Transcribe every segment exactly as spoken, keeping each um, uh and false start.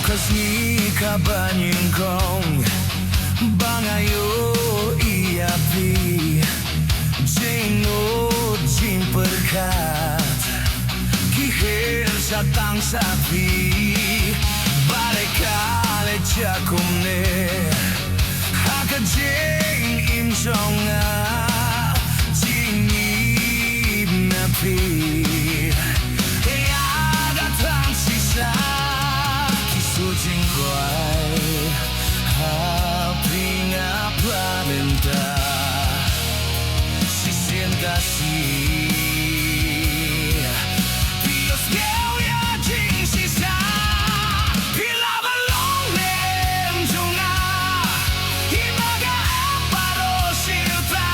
Ka sngi kaba nyngkong ba nga ïohi ïa phi, jingmut jingpyrkhat ki her sha tang sha phi. Balei ka leh kumne ha ka jingim jong nga? Jingim na phi ïa ka tang shisha, ki sur jingkwai ha phi nga pynmynta shisien ka sngi. Phi ïohsngew ïa jingshisha, phi lah ban long ne em jong nga? Hi ba nga ap baroh shi rta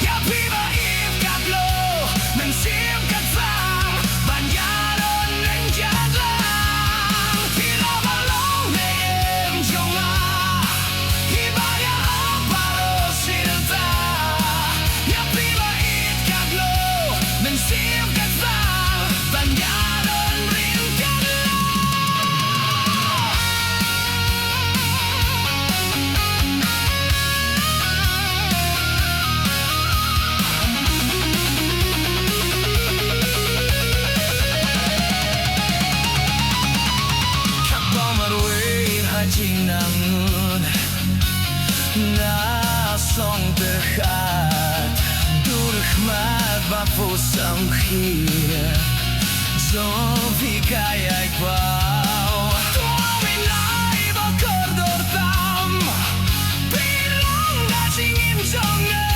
ïa phi ba ïeit katno, mynsiem katba ban ïadon ryngkat lang. Phi lah ban long ne em jong nga? Hi ba nga ap baroh shi rta ïa phi ba ïeit katno, mynsiem katba ban ïadon ryngkat lang. Ka bym marwei ha jingnang, nga song tyrkhap dur khmat ba phu samkhia jong phi ka ïai paw. To mynta ba kordor tam, phi long da jingim jong nga.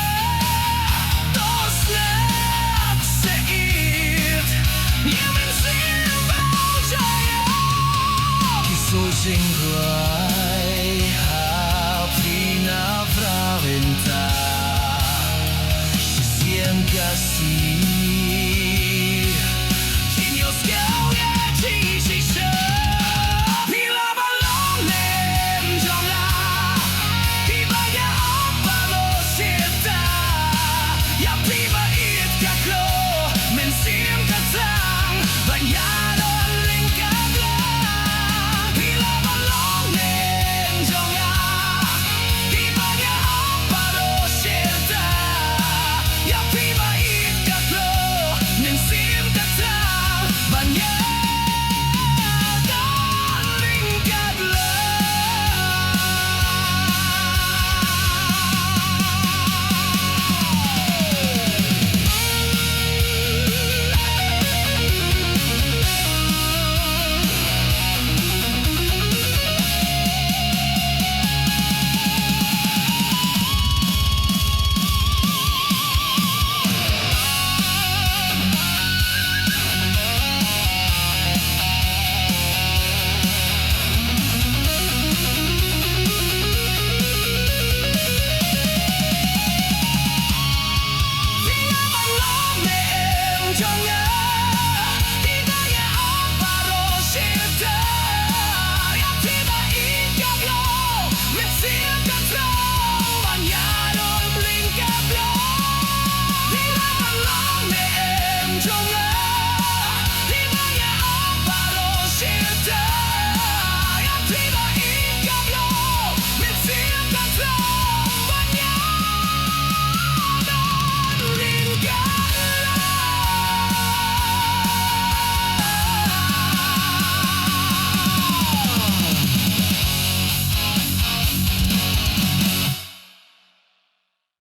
To sngap sha ïit ïa mynsiem ba u jaya, ki sur jingkwai